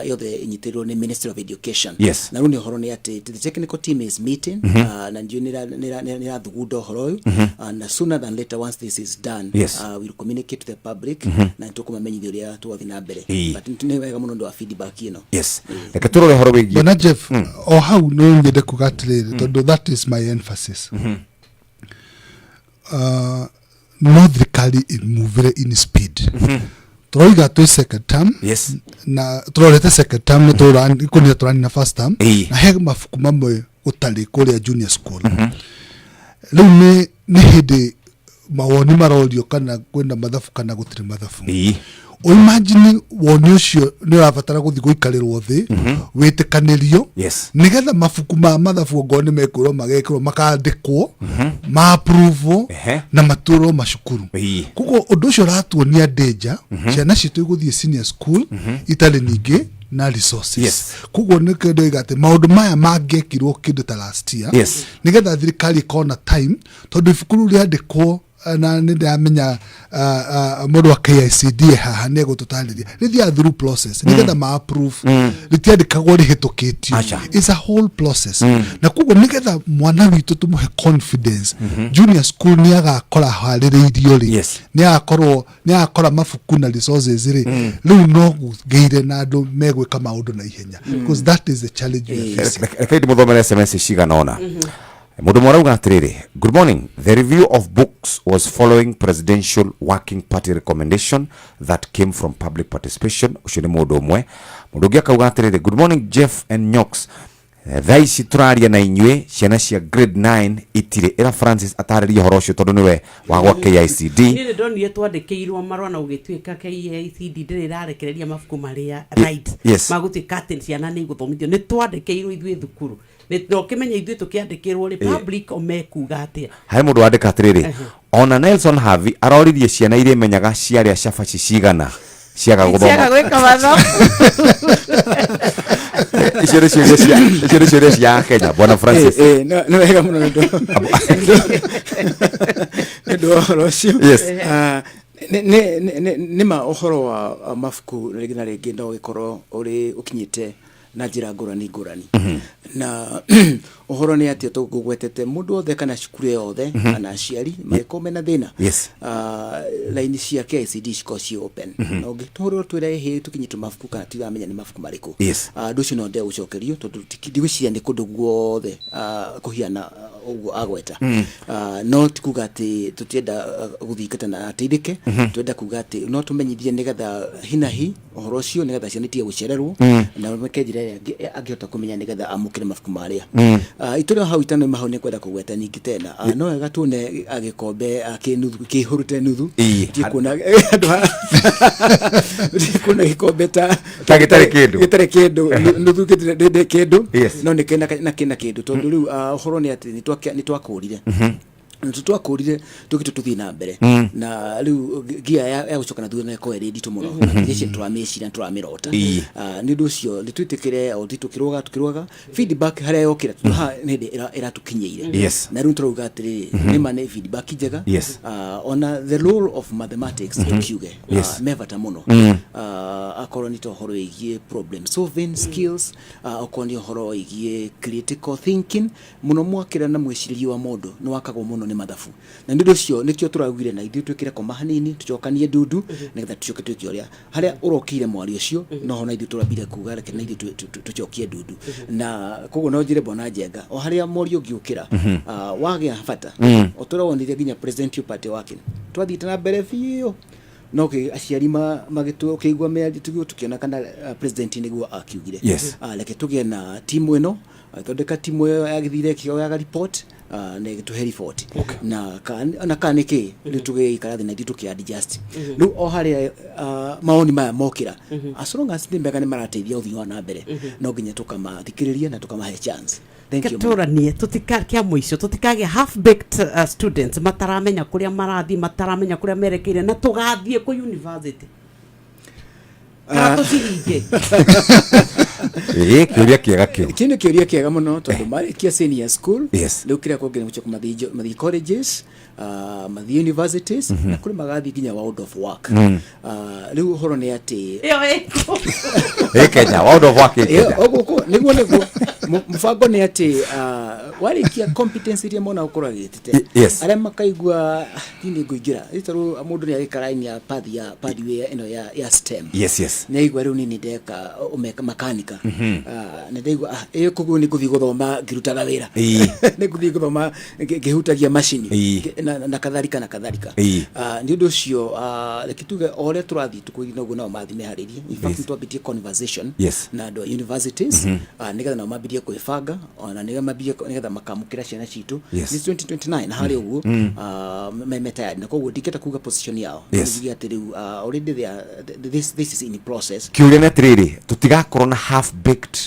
yothe ĩnyitĩrĩirwo nĩ Ministry of Education. Na rĩu nĩ ũhoro nĩ atĩ the technical team is meeting, na ndiũĩ nĩ ĩrathugunda ũhoro ũyũ, na sooner than later, once this is done, we'll communicate to the public na nĩ tũkũmamenyithia ũrĩa tũgathiĩ na mbere. But nĩ wega mũno ũndũ wa feedback ĩno. Yes, reke tũrore ũhoro wĩgiĩ Bwana Jeff, o hau no nyende kuga atĩrĩrĩ, tondũ that is my emphasis, no thirikari imuvire in speed. Tũroiga twĩ second term na tũrorete second term, nĩ kũnina tũranina first term, na he mabuku mamwe gũtarĩ kũrĩa junior school. Rĩu nĩ hĩndĩ mawoni marorio kana kwĩna mathabu kana gũtirĩ mathabu. Imagine woni ũcio nĩ ũrabatara gũthiĩ gũikarĩrwo thĩ, wĩtĩkanĩrio, nĩgetha mabuku ma mathabu ongorwo nĩ mekũrwo magekĩrwo, makandĩkwo, ma-approve na matũrwo macukuru. Koguo ũndũ ũcio ũratuonia danger, ciana citũ igũthiĩ senior school itarĩ ningĩ na resources. Koguo nĩkĩo ndoiga atĩ maũndũ maya mangĩekirwo kĩndũ ta last year, nĩgetha thirikari ĩkorwo na time, tondũ ibuku rĩu rĩandĩkwo Na nĩ ndĩramenya mũndũ wa KICD e haha nĩ egũtũtarĩria, rĩthiaga through process nĩgetha ma approve, rĩtiandĩkagwo rĩhĩtũkĩtio. Aca. It's a whole process, na koguo nĩgetha mwana witũ tũmũhe confidence junior school nĩ agakora harĩrĩirio rĩ, nĩ agakorwo nĩ agakora mabuku na resources rĩ, rĩu no gũgĩire na andũ megwĩka maũndũ na ihenya, because that is the challenge we are facing. Reke ndĩmũthomere SMS cigana ũna. Mũndũ ũmwe arauga atĩrĩrĩ, "Good morning. The review of books was following presidential working party recommendation that came from public participation." Ũcio nĩ mũndũ ũmwe. Mũndũ ũngĩ akauga atĩrĩrĩ, "Good morning, Jeff and Nyox. Thaa ici tũraria na inyuĩ ciana cia grade 9 itirĩ." Ĩra Francis atarĩrie ũhoro ũcio tondũ nĩwe wa gwa KICD. Niĩ nĩ ndonire twandĩkĩirwo marũa na gũgĩtuĩka KICD ndĩrĩ ĩrarekereria mabuku marĩa right magũtuĩka atĩ ciana nĩ igũthomithio. Nĩ twandĩkĩirwo ithuĩ thukuru. Na ũkĩmenye ithuĩ tũkĩandĩkĩrwo rĩ, public o mekuga atĩa? Harĩ mũndũ wandĩka atĩrĩrĩ, ona Nelson Havi aroririe ciana iria imenyaga ciarĩa cabaci cigana ciaga ciaga gũthoma. Gwĩka mathabu. Icio nĩ ciũria cia Kenya, bwana Francis. Nĩ wega mũno nĩ ũndũ wa ũhoro ũcio. Ah, nĩ ma ũhoro wa mabuku rĩngĩ na rĩngĩ no ũgĩkorwo ũrĩ ũkinyĩte na njĩra ngũrani ngũrani, na ũhoro nĩ atĩ tũgwetete mũndũ wothe kana cukuru yothe kana aciari mangĩkorwo mena thĩna, raini cia KICD cikorwo ciĩ open, na ũngĩtũhũrĩrwo twĩre ĩhĩ tũkinyĩtwo mabuku kana tiramenya nĩ mabuku marĩkũ, ũndũ ũcio no ndegũcokerio tondũ ndigwĩciria nĩ kũndũ guothe kũhiana ũguo agweta. No ti kuga atĩ tũtienda gũthingata na ateithĩke, twenda kuga atĩ no tũmenyithie nĩgetha hinahi ũhoro ũcio, nĩgetha ciana itige gũcererwo na meke njĩra ĩrĩa angĩhota kũmenya nĩgetha amũkĩre mabuku marĩa. Itũrĩ hau itano hau nĩ kwenda kũgweta ningĩ tena, no wega tuone gĩkombe kĩ nuthu kĩihũrĩte nuthu. Tikuona andũ tikuona gĩkombe ta Ta gĩtarĩ kĩndũ. Gĩtarĩ kĩndũ, nuthu gĩtirĩ kĩndũ, no nĩ kĩna na kĩna kĩndũ, tondũ rĩu ũhoro nĩ atĩ nĩ twakũrire nĩ twakũrire tũgĩtũ tũthiĩ na mbere, na rĩu ngia ya gũcoka na thutha no ĩkorwo ĩrĩ nditũ mũno. Ici tũramĩciria, tũramĩrota. Nĩ ũndũ ũcio nĩ twĩtĩkĩre o tũkĩrũga tũkĩrũgaga feedback harĩa yokĩra, tondũ haha nĩ hĩndĩ ĩratũkinyĩire, na rĩu tũrauga atĩrĩrĩ, nĩ ma nĩ feedback njega. Ona the role of mathematics tũkiuge me bata mũno. Akorwo nĩ ta ũhoro wĩgiĩ problem solving skills, okorwo nĩ ũhoro wĩgiĩ critical thinking mũno, mwakĩra na mwĩcirĩrie wa mũndũ nĩ wakagwo mũno nĩ mathabu, na nĩ ũndũ ũcio nĩkĩo tũraugire na ithuĩ twĩkĩre koma hanini, tũcokanie ndundu nĩgetha tũcoke twĩke ũrĩa harĩa ũrokĩire mwario ũcio. Noho na ithuĩ tũrambire kuga reke na ithuĩ tũcokie ndundu, na koguo no njĩre bwana Njenga o harĩa mwario ũngĩũkĩra wagĩa bata o tũrĩa wonire nginya presidential party wake twathiĩte na mbere biũ, no aciari magĩtũ ũkĩigua mĩario tũgĩo tũkĩona kana president nĩguo akiugire, "Reke tũgĩe na timu ĩno." Agĩthondeka timu ĩyo yagĩthire ĩkĩoyaga report na ĩgĩtũhe report na ka nĩkĩ rĩu tũgĩikara thĩ na ithuĩ tũkĩ adjust rĩu o harĩa mawoni maya mokĩra, as long as nĩ mega, nĩ marateithia ũthii wa na mbere, no nginya tũkamathikĩrĩria na tũkamahe chance. Thank you mũno. Tũranie tũtika kĩa mũico tũtikagĩa half baked students mataramenya kũrĩa marathiĩ, mataramenya kũrĩa merekeire, na tũgathiĩ kũ university kana tũcihinge? Ĩĩ, kĩũria kĩega kĩu. Kĩu nĩ kĩũria kĩega mũno tondũ marĩkia senior school, rĩu kĩrĩa kũngĩ nĩ gũcoka mathiĩ colleges, mathiĩ universities, na kũrĩ magathiĩ nginya world of work. Rĩu ũhoro nĩ atĩ ĩyo ĩkũ? Ĩ Kenya world of work ĩ Kenya? O gũkũ nĩguo mũbango nĩ atĩ warĩkia competence iria mwana gũkorwo agĩtĩte, arĩa makaigua, "Ah, niĩ nĩ ngũingĩra," tondũ mũndũ nĩ agĩka line ya path ya pathway ĩno ya STEM, nĩ aigua rĩu nini ndeka ũmeka makanika, nĩ ndaigua ĩ koguo nĩ ngũthiĩ gũthoma ngĩrutaga wĩra, nĩ ngũthiĩ gũthoma ngĩhutagia macini, na kadhalika na kadhalika. Nĩ ũndũ ũcio reke tuge o ũrĩa tũrathiĩ tũkũgĩ noguo nao mathiĩ meharĩrie. In fact, nĩ twambĩtie conversation na andũ a universities nĩgetha nao mambĩrie kwĩbanga ona nĩgetha mambie nĩgetha makamũkĩra ciana citũ nĩ 2029 harĩ ũguo me tayari, na koguo ndingĩenda kuga position yao. Njuge atĩ rĩu already they are, this is in process. Kĩũria nĩ atĩrĩrĩ, tũtigakorwo na half baked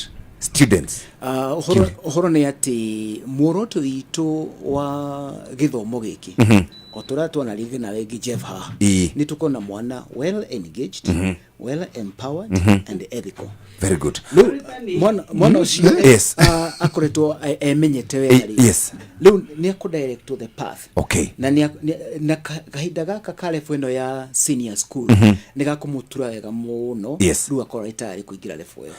Students. Ũhoro nĩ atĩ muoroto witũ wa gĩthomo gĩkĩ, o tũrĩa twanarĩrie nawe ngĩ Jeff haha, nĩ tũkorwo na mwana well engaged, well empowered and ethical. Very good. Rĩu mwana ũcio akoretwo emenyete wega rĩ, rĩu nĩ akũ direct to the path na na kahinda gaka ka level ĩno ya senior school nĩ gakũmũtura wega mũno. Rĩu akorwo arĩ tayarĩ kũingĩra level ĩyo.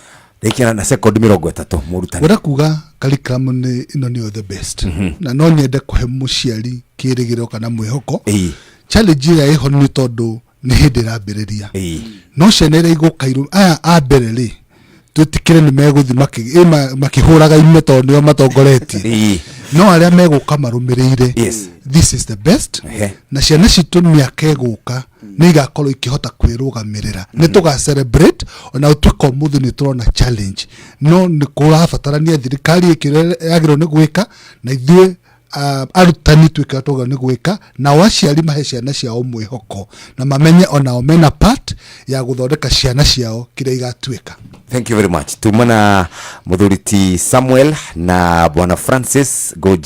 Rĩkia na sekondi 30, mũrutani. Ngwenda kuga curriculum nĩ ĩno nĩyo the best, na no nyende kũhe mũciari kĩrĩgĩrĩro kana mwĩhoko. Challenge ĩrĩa ĩho nĩ tondũ nĩ hĩndĩ ĩrambĩrĩria, no ciana iria igũka aya a mbere rĩ, twĩtĩkĩre nĩ megũthiĩ makĩhũraga ime tondũ nĩo matongoretie, no arĩa megũka marũmĩrĩire, this is the best. Na ciana citũ mĩaka ĩgũka nĩ igakorwo ikĩhota kwĩrũgamĩrĩra. Nĩ tũga celebrate ona ũtuĩka ũmũthĩ nĩ tũrona challenge, no nĩ kũrabatarania thirikari ĩkĩrĩa yagĩrĩirwo nĩ gwĩka, na ithuĩ arutani twĩke ũrĩa twagĩrĩirwo nĩ gwĩka, nao aciari mahe ciana ciao mwĩhoko na mamenye onao mena part ya gũthondeka ciana ciao kĩrĩa igatuĩka. Thank you very much. Tuma na muthuri ti Samuel na bwana Francis Goji.